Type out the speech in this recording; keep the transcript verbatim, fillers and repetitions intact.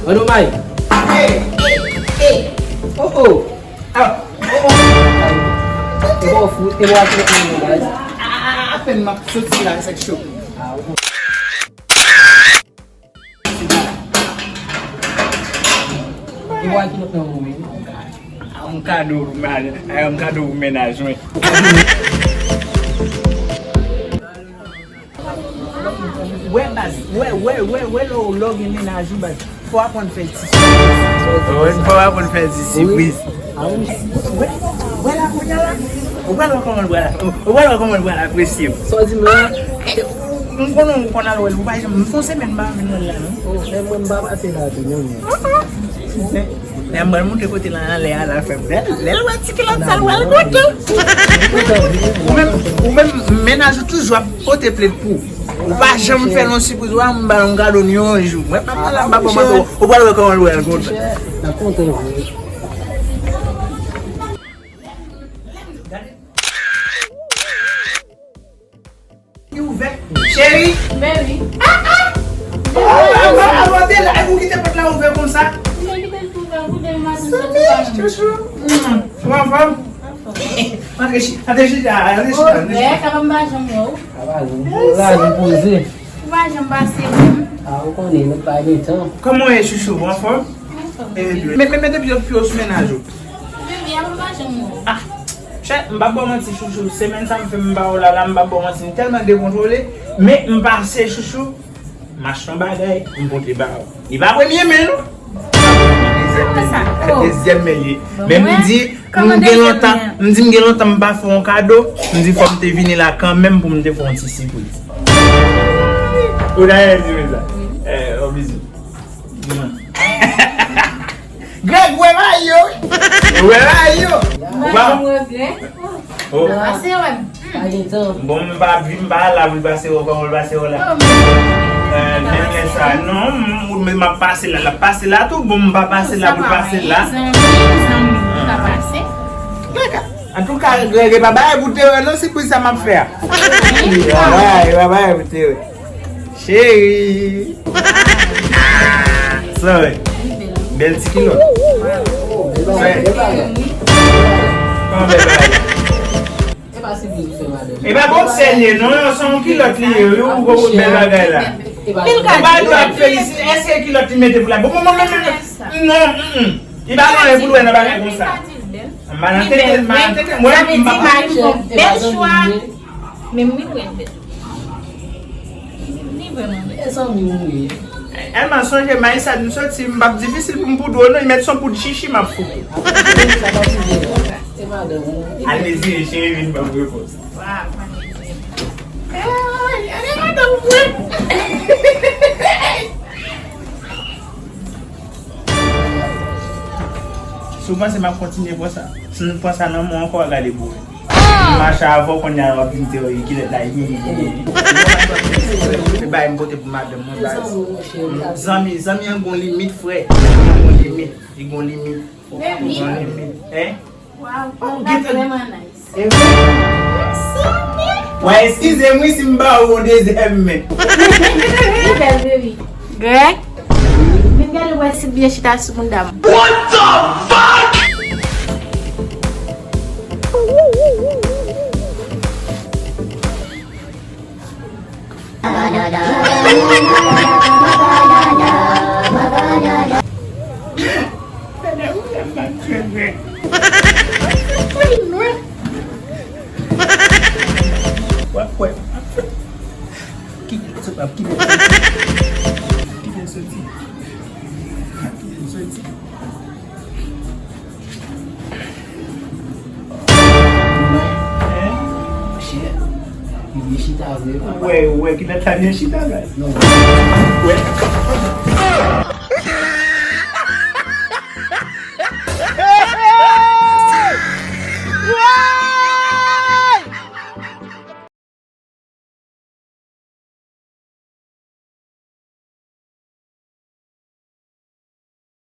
Mano May. Hey, hey, hey. Oh, oh. Ah, oh, oh. E bon, fou, e bon, ap fè mwen, guys. Apèn m ap soti la, sèk cho. Ah, bon. E bon, ki lòt nan ou, wi? Ah, yon kado pou mari, ah, yon kado pou mennaj mwen. Wè baz, wè, wè, wè, wè lè w, lè w gen mennaj ou baz. Fò w aprann fè ti sipriz. Wi, fò w aprann fè ti sipriz. Wè, wè la kounye a la. Ou pral wè kòman l pral, ou pral wè kòman l pral apresye w. Sa w di m la? M konnen ou konn al wè l, ou pa janm, m fè yon semèn m pa vin wè l la non. Oh, men mwen m pa pase la tou non. Lè m pral montre kote l anlè a la fè m. Lè, lè l wè ti kilòt sa l wè l kontan. Ou menm, ou menm, mennaj ou toujou ap pote plent pou ou. Ou pa janm fè l yon sipriz, ou a m ba l yon kado yon jou. Mwen pa pral la, m pa pran manto. Ou pral wè kòman l wè l kontan. L ap kontan vre. Li ouvè. Cheri. Baby. Ah, ah. Oh, ah, ah, ah, ah, te la, e pou kite pòt la ouvè konsa. Mwen kite l ouvè pou demen maten. Chouchou. Mm. Ou anfòm? Anfòm. Antre chi-, antre chita, antre chita, antre chita. Oh, sa pa m pa janm wè w. Sa pa janm, la, nou poze. Ou pa janm pase menm. Ah, ou konnen, nou pa gen tan. Kòman w ye, chouchou? Ou anfòm? Anfòm. Eh, men, men, men depi, depi w sou mennaj ou. Baby, a m pa janm wè w. Ah, chè, m p ap ba w manti, chouchou. Semèn sa m fè m pa wè w la, la, m p ap ba w manti. M tèlman dekontwole, men m pase, chouchou. M achte yon bagay, m pote ba w. Li pa premye men, non. Dezyèm men, oh, dezyèm men li ye. Bon, men m di, m gen lontan, m di m gen lontan m pa fè yon kado, m di fò m te vini la kanmenm pou m te fè yon ti sipriz. Ou ta renmen di m sa? Eh, yon bizou. Greg, wè bagay yo, wi. Wè bagay yo. Ou pa wè Greg? Oh. Pase wè m. Pa gen tan. Bon, m pa, m pa la pou l pase wè w, kòman l pase wè w la? Oh, men, eh, men sa, non, m, m, m ap pase la, l ap pase la tou. Bon, m pa pase la pou l pase la. Zanmi, zanmi, ou ka pase. Antouka, Greg, e pa bagay pou te wè, non, sipriz sa m ap fè a. E pa bagay, e pa bagay pou te wè. Cheri. Sa wè. Bèl ti kilòt. Sa wè. Kòman bèl bagay? E pa sipriz ou fè madanm. E pa boksè li ye, non, se yon kilòt li ye, wi, ou gwo bèl bagay la. Ou pa dwe ap felisite, èske kilòt li mete pou la? Bon, bon, bon, bon, bon, non, mm, mm. Li pa gen anyen pou l wè nan bagay konsa. M pa nan tete, m pa nan tete, mwen, m pa. Bèl chwa. Men m wi pou yon bèl. Li vrèman bèl. E zanmi m wi. Èlman sonje Mayisa di m soti, m p ap difisil pou m poud ou non, li mèt son poud chichi m ap fout ou. Al dezire cheri vin ban m repons. Waw, pa dezire. Ay, ale madanm vre. Si w panse m ap kontinye pran sa, si m pran sa nan men w ankò, w a gade boure. M mache avè w, kounye a w ap vin teori kilòt la, yi, yi, yi. Se bagay m pote pou madanm mwen, baz. Zanmi, zanmi an gon limit, frè. Zanmi an gon limit. Li gon limit. Li gon limit. Hein? Waw, ou gen tan vrèman nice. E vre? Mèsi anpil. Wè, eskize m wi si m ba ou yon dezyèm men. Li bèl, baby. Greg, vin gade wè si byen chita sou bounda m. What the fuck? W ap kwè. Kite l soti, ap kite l soti. Kite l soti. Kite l soti. Hein? Monchè, li byen chita vre, papa. Ou wè, ou wè kilòt la byen chita, guys? Non. Ou wè?